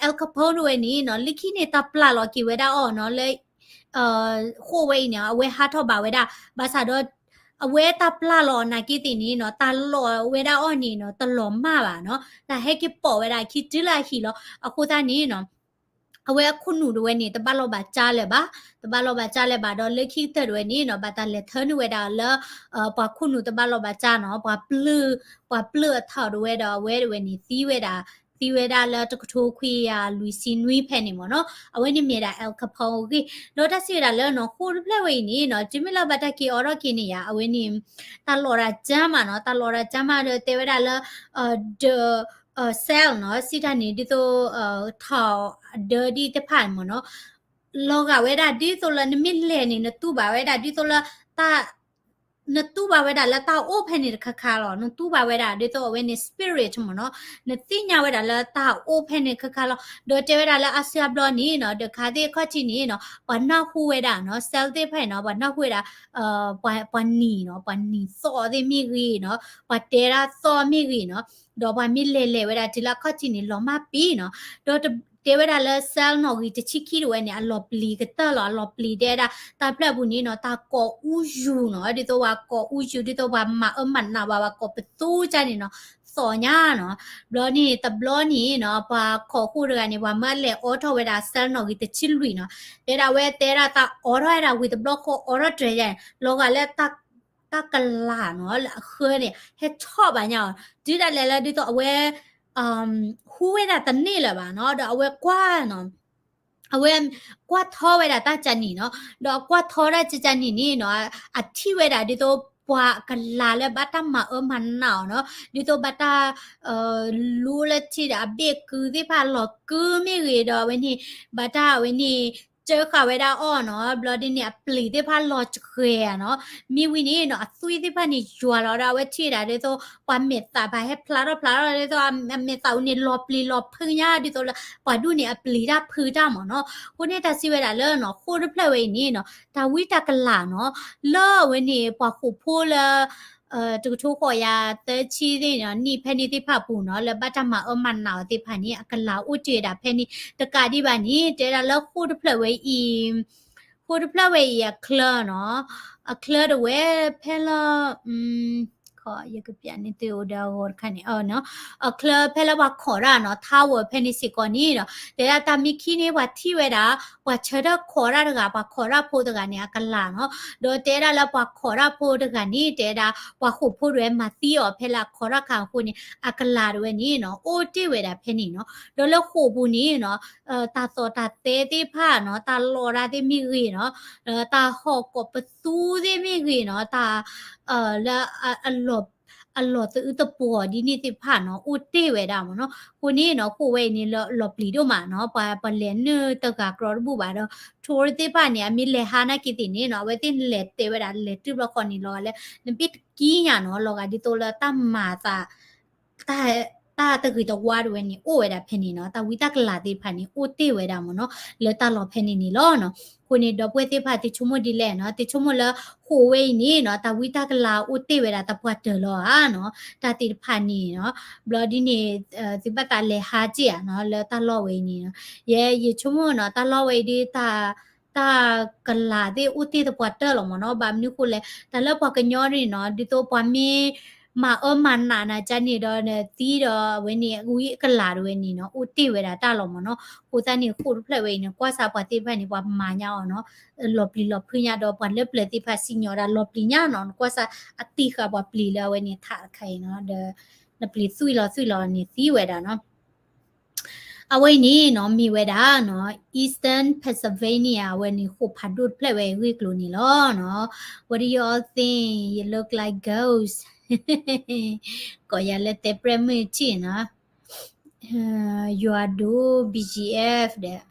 Al Capone တဝဲန့ၣ်နီၤ လၢခံန့ၣ် တၢ်ပျၢ်လီၤက့ၤဝဲဒၣ်အီၤနီၤ, လၢ ဃိာ်ဝဲအံၤန့ၣ် အဝဲဟးထီၣ်ဘၣ်ဝဲဒၣ်, ဘၣ်ဆၣ်ဒီး အဝဲတၢ်ပျၢ်လီၤအီၤနာ်က့သ့ၣ်န့ၣ်နီၤ တၢ်လီၤဝဲဒၣ်အီၤန့ၣ်နီၤ တလီၤမၢ်ဘၣ်နီၤ, တၢ်ဟဲက့ၤပိာ်ဝဲဒၣ်အခံတုၤလၢအဟံၣ်လီၤ. အဃိသတးန့ၣ်နီၤ အဝဲအခိၣ်နူာ်တဝဲန့ၣ် တဘၣ်လီၤဘၣ်ကၢလၢၤဘၣ်, တဘၣ်လီၤဘၣ်ကၢလၢၤဘၣ်ဒီး လၢခံကတၢၢ်တဝဲန့ၣ်နီၤ ဘၣ်တၢ်လဲၤထၢနုာ်ဝဲဒၣ်လၢ ပှၤခိၣ်နူာ်တဘၣ်လီၤဘၣ်ကၢနီၤ, ပှၤပျၢ်, ပှၤပျၢ်အထီၣ်တဝဲဒီး အဝဲတဝဲန့ၣ် သံဝဲဒၣ်, သံဝဲဒၣ်လၢတကထိခွံကယၤလွံၢ်ဆံနွံဖဲန့ၣ်မ့ၢ်နီၤ. အဝဲန့ၣ်မ့ၢ်ဒၣ် Al Capone အဂ့ၢ်, ဒီးတၢ်စံးဝဲဒၣ်လၢနီၤ ဃိာ်တဖျၢၣ်ဝဲအံၤန့ၣ်နီၤ တုၤမ့ၢ်လၢဘၣ်တၢ်က့ၤအိးထီၣ်က့ၤန့ၣ်ယါ အဝဲန့ၣ် တၢ်လီၤဒၣ်ကၢမးနီၤ, တၢ်လီၤဒၣ်ကၢမးဒီးတဲဝဲဒၣ်လၢ the cell နီၤ, စံးတၢ်န့ၣ် ဒ်သိး ထီၣ်အဒၢဒ်တဖၣ်န့ၣ်မ့ၢ်နီၤ, လီၤဂာ်ဝဲဒၣ်ဒ်သိးလၢနမ့ၢ်လဲၤန့ၣ် နတူၢ်ဘၣ်ဝဲဒၣ်ဒ်သိးလၢ နတူၢ်ဘၣ်ဝဲဒၣ်လၢတၢ်အိၣ်ဖဲန့ၣ်တခါခါလီၤ, နတူၢ်ဘၣ်ဝဲဒၣ်ဒ်သိးအဝဲန့ၣ် spirit မ့ၢ်နီၤ, နသ့ၣ်ညါဝဲဒၣ်လၢတၢ်အိၣ်ဖဲန့ၣ်တခါခါလီၤ. ဒီးတဲဝဲဒၣ်လၢအါစုအါဘျီန့ၣ်နီၤ ဒီးခါသ့ၣ်ခီၣ်ထံးန့ၣ်နီၤ ပှၤနၢ်ဟူဝဲဒၣ်နီၤ cell သ့ၣ်တဖၣ်န့ၣ်နီၤ ပှၤနၢ်ဟူဝဲဒၣ် ပှၤနံၤနီၤ ပှၤနံၤသီၣ်သ့ၣ်မ့ၢ်ဂ့ၤနီၤ ပှၤတဲဒၣ်သီၣ်မ့ၢ်ဂ့ၤနီၤ ဒီးပှၤမ့ၢ်လဲၤလဲၤဝဲဒၣ်တုၤလၢအခီၣ်ထံးန့ၣ် လီၤမၢ်ပံၤနီၤ. ဒီးတဲဝဲဒၣ်လၢ cell နီၣ်ဂံၢ်တဆံခံတဝဲန့ၣ် အလီၤပျံၤကတၢၢ်လီၤ. အလီၤပျံၤတဲဒၣ် တၢ်ဖျၢၣ်ပူၤန့ၣ်နီၤ တၢ်ကိးအူယူၤနီၤ ဒ်သိးပှၤကိးအူယူၤ ဒ်သိးပှၤမၤအၢမၤနးဘၣ် ပှၤကိးပသူကၢ်န့ၣ်နီၤ သီၣ်ညါနီၤ. ဘျီန့ၣ်တဘျီန့ၣ်နီၤ ပှၤခိးဃိာ်တဂၤန့ၣ် ပှၤမၢလဲၤအိးထီၣ်ဝဲဒၣ် cell နီၣ်ဂံၢ်တဆံလွံၢ်နီၤ တဲဒၣ်ဝဲတဲဒၣ်တၢ်အိးထီၣ်ဝဲဒၣ်ဝံၤတဘျီဃီအိးထီၣ်တြဲၤယါန့ၣ် လီၤဂာ်လၢ တၢ်ကလၤနီၤ လၢအဃၢန့ၣ် ဟဲထီၣ်ဘၣ်ညါအီၤ တုၤဒၣ်လဲာ်လၢဒ်သိးအဝဲ ဟူဝဲဒၣ်တန့ၢ်လၢၤဘၣ်နီၤ ဒီးအဝဲကွၢ်နီၤ အဝဲကွၢ်ထီဝဲဒၣ်တၢ်ကၢ်နံၣ်နီၤ ဒီးအကွၢ်ထီတၢ်ကၢ်ကၢ်နံၣ်န့ၣ်နီၤ အထံၣ်ဝဲဒၣ်ဒ်သိးပှၤကလၤလၢဘၣ်တၢ်မၤအၢမၤနးအီၤနီၤ ဒ်သိးဘၣ်တၢ် လူလၢထံၣ်ဒီးအဘ့ၣ်ကုသ့ၣ်တဖၣ်လီၤကုမ့ၢ်ဂ့ၤဒီးအဝဲန့ၣ် ဘၣ်တၢ်အဝဲန့ၣ် စၢဃာ်ဝဲဒၣ်အီၤနီၤ ဘျီဒ်န့ၣ် အပျံၤသ့ၣ်တဖၣ်လီၤစှဲၤနီၤ မ့ၢ်ဝံၤန့ၣ်နီၤ အသွံၣ်သ့ၣ်တဖၣ်န့ၣ်ယွၤလီၤဒီး အဝဲထံၣ်ဝဲဒၣ်ဒ်သိး ပှၤမဲာ်သးဖးဟဲဖျါထီၣ်ဖျါထီၣ်ဒ်သိး အမဲာ်သးအူန့ၣ် လီၤပျံၤလီၤဖုးညါဒ်သိးလၢ ပှၤဒူၣ်န့ၣ် အပျံၤတၢ်ဖုးတၢ်မ့ၢ်နီၤ အဃိန့ၣ်တၢ်စံးဝဲဒၣ်လၢနီၤ ဃိာ်တဖျၢၣ်ဝဲအံၤန့ၣ်နီၤ တၢ်ဝံတၢ်ကလၤနီၤ လၢအဝဲန့ၣ် ပှၤဃိာ်ဖိလၢ တကထိဃိးယၤသၢဆံသ့ၣ်နီၤ နံၣ်ဖဲန့ၣ်သ့ၣ်တဖၣ်ပူၤနီၤ လၢဘၣ်တၢ်မၤအၢမၤနးအီၤသ့ၣ်တဖၣ်န့ၣ် အကလၤအိၣ်တ့ၢ်ဝဲဒၣ်ဖဲန့ၣ် တကးဒံးဘၣ်န့ၣ် တဲဒၣ်လၢဃိာ်တဖျၢၣ်ဝဲအံၤ ဃိာ်တဖျၢၣ်ဝဲအံၤအချၢနီၤ အချၢတဝဲဖဲလၢ ယကပျးန့ၢ်သုအိၣ်ဒီးအဂီၢ်တခါန့ၣ် အချၢဖဲလၢပှၤခိးတၢ်နီၤ ထါဝဲဖဲန့ၣ်စ့ၢ်ကီးန့ၣ်ဒီး တဲဒၣ်တၢ်မ့ၢ်ခံန့ၣ် ပှၤထံၣ်ဝဲဒၣ် ပှၤဆၢထၢၣ်ခိးတၢ်တဂၤ ပှၤခိးတၢ်ဖိတဂၤန့ၣ် အကလၤနီၤ ဒီးတဲဒၣ်လၢပှၤခိးတၢ်ဖိတဂၤန့ၣ် တဲဒၣ် ပှၤဃိာ်ဖိတဝဲမၤသံအီၤဖဲလၢအခိးတၢ်ခါအဃိန့ၣ် အကလၤတဝဲန့ၣ်နီၤ အိၣ်တ့ၢ်ဝဲဒၣ်ဖဲန့ၣ်နီၤ ဒီးလၢဃိာ်ပူၤန့ၣ်နီၤ တၢ်သီၣ်တၢ်သဲသ့ၣ်တဖၣ်နီၤ တၢ်လီၤဒၣ်သ့ၣ်မ့ၢ်ဂ့ၤနီၤ တၢ်ဟီၣ်ကိးပသူသ့ၣ်မ့ၢ်ဂ့ၤနီၤ တၢ် လၢ အလီၢ်သအုတပှီၤဒ်န့ၣ်သ့ၣ်တဖၣ်နီၤ အိၣ်တ့ၢ်ဝဲဒၣ်မ့ၢ်နီၤ အဃိန့ၣ်နီၤ ဃိာ်ဝဲအံၤန့ၣ် လီၤပျံၤဒိၣ်မးနီၤ ပှၤ ပှၤလဲၤနုာ်တဂၤကြီတဘူၣ်ဘၣ်ဒီး tour သ့ၣ်တဖၣ်န့ၣ် အမ့ၢ်လဲၤဟါနာ်က့သ့ၣ်န့ၣ်နီၤ အဝဲသ့ၣ်လဲၤတဲဝဲဒၣ် လဲၤတုၤဘျီဃီန့ၣ် လီၤဂာ်လၢ နဘ့ၣ်တကံညါနီၤ လီၤဂာ်ဒ်သိးလၢတၢ်မၤသး တၢ် တၢ်တဂ့ၤတဝါတဝဲန့ၣ် အိၣ်ဝဲဒၣ်ဖဲန့ၣ်နီၤ တၢ်ဝံတၢ်ကလၤသ့ၣ်တဖၣ်န့ၣ် အိၣ်တ့ၢ်ဝဲဒၣ်မ့ၢ်နီၤ လၢတၢ်လီၢ်ဖဲန့ၣ်န့ၣ်လီၤနီၤ အဃိန့ၣ် ဒီပုၢ်ဝဲၢ်သ့ၣ်တဖၣ် သုဆိကမိၣ်ဒ်လဲၣ်နီၤ သုဆိကမိၣ်လၢ ဃိာ်ဝဲအံၤန့ၣ်နီၤ တၢ်ဝံတၢ်ကလၤအိၣ်တ့ၢ်ဝဲဒၣ်သပှၢ်တၢၢ်လီၤဧါနီၤ တၢ်သ့ၣ်တဖၣ်န့ၣ်နီၤ ဘျီဒ်န့ၣ် သုဘၣ်သးလဲၤဟါက့ၢ်ဧါနီၤ လၢတၢ်လီၢ်ဝဲအံၤန့ၣ်နီၤ ယဲယဆိကမိၣ်နီၤ တၢ်လီၢ်ဝဲအံၤဒ်တၢ် တၢ်ကလၤသ့ၣ်အိၣ်တ့ၢ်သပှၢ်တၢၢ်လီၤမ့ၢ်နီၤ ဘၣ်မနုၤဃိလဲၣ် တၢ်လၢပှၤကညီန့ၣ်နီၤ ဒ်သိးပှၤမ့ၢ် မၤအၢမၤနးနၤကန့ၣ်ဒီး နသံဒီးအဝဲန့ၣ် ဝံအကလၤတဝဲန့ၣ်နီၤ အိၣ်တ့ၢ်ဝဲဒၣ်တၢ်လီၤမ့ၢ်နီၤ အဃိသတးန့ၣ် ဃိာ်တဖျၢၣ်ဝဲအံၤန့ၣ် ကွၢ်စးပှၤသ့ၣ်တဖၣ်န့ၣ် ပှၤမၤညါအီၤနီၤ လီၤပျံၤလီၤဖုးညါဒီး ပှၤလၢပျၢၤသ့ၣ်တဖၣ်စံၣ်ညီၣ်ဒၣ်လီၤပျံၤညါနီၤ နကွၢ်စးအတံၢ်ဃာ်ပှၤပျံၤလၢအဝဲန့ၣ်ထးတခါအံၤနီၤ ဒီး နပျံၤသွံၣ်လီၤသွံၣ်လီၤန့ၣ်သံဝဲဒၣ်နီၤ. အဝဲအံၤန့ၣ်နီၤ မ့ၢ်ဝဲဒၣ်နီၤ Eastern Pennsylvania အဝဲန့ၣ် ဃိာ်ဖးဒိၣ်တဖျၢၣ်ဝဲအဂ့ၢ်အကျိၤန့ၣ်လီၤနီၤ. What do you all think? You look like ghosts. ကိးယၤလၢတဲပြဲၣ်မုၢ်ထံၣ်နီၤ. ယွၤဒိ B G F ဒီး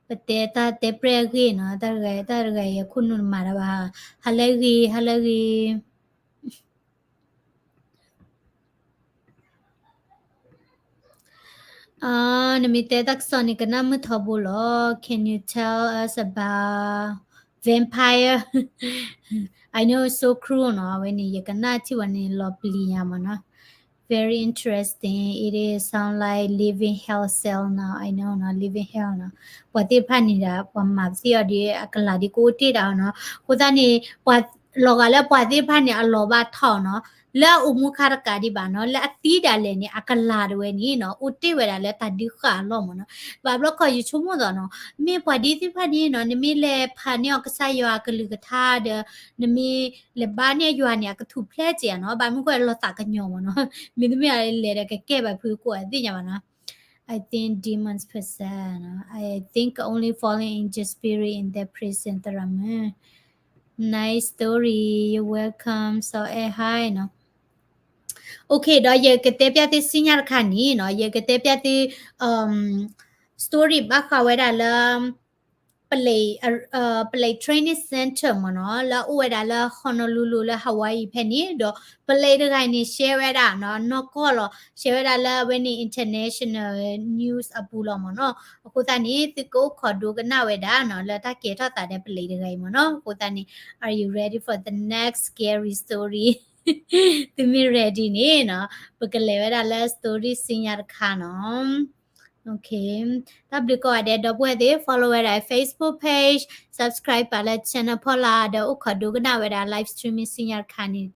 ပတဲတၢ်တဲပြဲၣ်အဂ့ၢ်နီၤ, တၢ်တဂၤ တၢ်တဂၤအံၤအခိၣ်နူာ်တမၤတၢ်ဘၣ်, ဟါလၢအဂ့ၤ ဟါလၢအဂ့ၤ. နမ့ၢ်တဲတၢ်ကစီၣ်န့ၣ် ကနၣ်မုာ်ထီဘိလီၤ. Can you tell us about vampire? I know it's so cruel နီၤ, အဝဲန့ၣ် ယကနၣ်ထံၣ်ဝဲန့ၣ် လီၤပျံၤယၤမးနီၤ. Very interesting. It is sound like living hell cell now. I know နီၤ, living hell နီၤ. ပှၤသ့ၣ်တဖၣ်န့ၣ်ဒီး ပှၤမၤပသံၣ်အီၤဒီး အကလၤဒ်ကအိၣ်တ့ၢ်ဒၣ်နီၤ. အဃိသတးန့ၣ် ပှၤလီၤဂာ်လၢပှၤသ့ၣ်တဖၣ်န့ၣ် အလီၤဘၣ်ထီၣ်နီၤ. လၢအအိၣ်မူခါတကးဒံးဘၣ်နီၤ, လၢအသံဒၣ်လဲာ်န့ၣ် အကလၤတဝဲန့ၣ်နီၤ အိၣ်တ့ၢ်ဝဲဒၣ်လၢတၢ်ဒုးဃာ်အလီၢ်မးနီၤ. ဘၣ်ဘျီခီယဆိကမိၣ်သီးနီၤ, မ့ၢ်ပှၤဒ်သ့ၣ်တဖၣ်န့ၣ်နီၤ နမ့ၢ်လဲၤဖးန့ၢ်အီၤကစၢ်ယွၤအကလုၢ်ကထါဒီး နမ့ၢ်လဲၤဘါန့ၢ်ယွၤန့ၣ် အကထူၣ်ဖျဲးစ့ၢ်နီၤ, ဘၣ်မနုၤဃိလီၤသးကညီၤမးနီၤ, မ့တမ့ၢ်လဲၤဒီးကကဲဘၣ်ဖုကိးအသ့ၣ်ညါဘၣ်နီၤ. I think demons possess, I think only fallen angel spirit in that prison သရၣ်မုၣ်. Nice story, you're welcome, စီၤအဲၣ် hi နီၤ. Okay, ဒီးယကတဲပျဲသုစံညါတခါန့ၣ်နီၤ, ယကတဲပျဲသု story ဘၣ်ဃးဝဲဒၣ်လၢ ပလဲၤ ပလဲၤ training center မ့ၢ်နီၤ, လၢအအိၣ်ဝဲဒၣ်လၢ Honolulu လၢ Hawaii ဖဲန့ၣ်, ဒီးပလဲၤတဂၤန့ၣ် share ဝဲဒၣ်နီၤ, နီၢ်ကီၢ်လီၤ share ဝဲဒၣ်လၢအဝဲန့ၣ် international news အပူၤလီၤမ့ၢ်နီၤ. အဃိသတးန့ၣ် သုကအိၣ်ခိးဒိကနၣ်ဝဲဒၣ်နီၤ လၢတၢ်ကဲထီၣ်သးဒီးပလဲၤတဂၤအံၤမ့ၢ်နီၤ. အဃိသတးန့ၣ် are you ready for the next scary story? သုမ့ၢ် ready န့ၣ်နီၤ, ပကလဲၤဝဲဒၣ်လၢ story စံညါတခါနီၤ. Okay, တၢ်ဘျုးကိးဂၤဒဲး ဒီပုၢ်ဝဲၢ်သ့ၣ် follow ဝဲဒၣ် Facebook page, subscribe ပာ်လၢ channel ဖီလာ် ဒီးအိၣ်ခိးဒိကနၣ်ဝဲဒၣ် live streaming စံညါတခါန့ၣ်